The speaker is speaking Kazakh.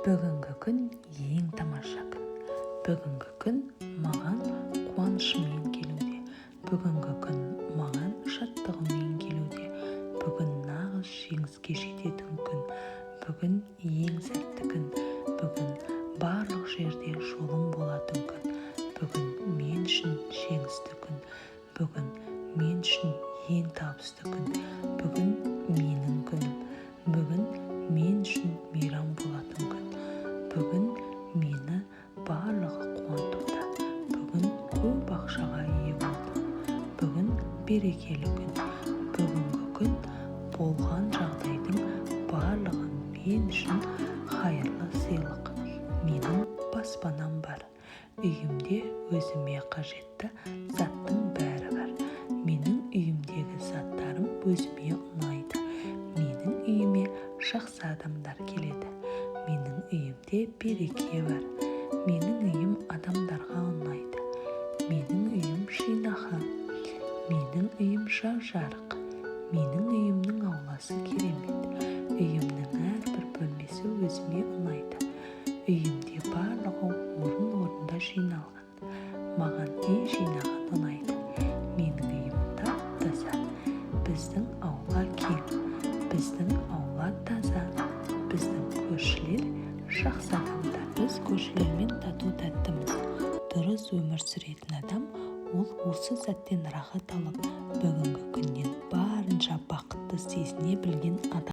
Бүгінгі күн ең тамаша күн. Бүгінгі күн маған қуанышымен келуде. Бүгінгі күн маған шаттығымен келуде. Бүгін нағыз жеңіске жететін күн. Бүгін ең сәтті күн. Бүгін барлық жерде жолым болатын күн. Бүгін мен үшін жеңісті күн. Бүгін мен үшін ең табысты күн. Бүгін менің күнім. Бүгін мен үшін мейрам болатын күн. Бүгін мені барлығы қуантуда. Бүгін көп ақшаға ие болдым. Бүгін берекелі күн. Бүгінгі күн болған жағдайдың барлығы мен үшін хайырлы сыйлық. Менің баспанам бар. Үйімде өзіме қажетті заттың бәрі бар. Менің үйімдегі заттарым өзіме ұнайды. Менің үйіме жақсы адамдар келеді. Менің үйімде береке бар. Менің үйім адамдарға ұнайды. Менің үйім жинақы. Менің үйім жап-жарық. Менің үйімнің ауласы керемет. Үйімнің әрбір бөлмесі өзіме ұнайды. Үйімде барлығы орын-орнында жиналған. Маған үй жинаған ұнайды. Менің үйім тап-таза. Біздің аула кең. Біздің аула таза. Біздің көршілер жақсы адамдар. Біз көршілермен тату-тәттіміз. Дұрыс өмір сүретін адам ол осы сәттен рахат алып, бүгінгі күннен барынша бақытты сезіне білген адам.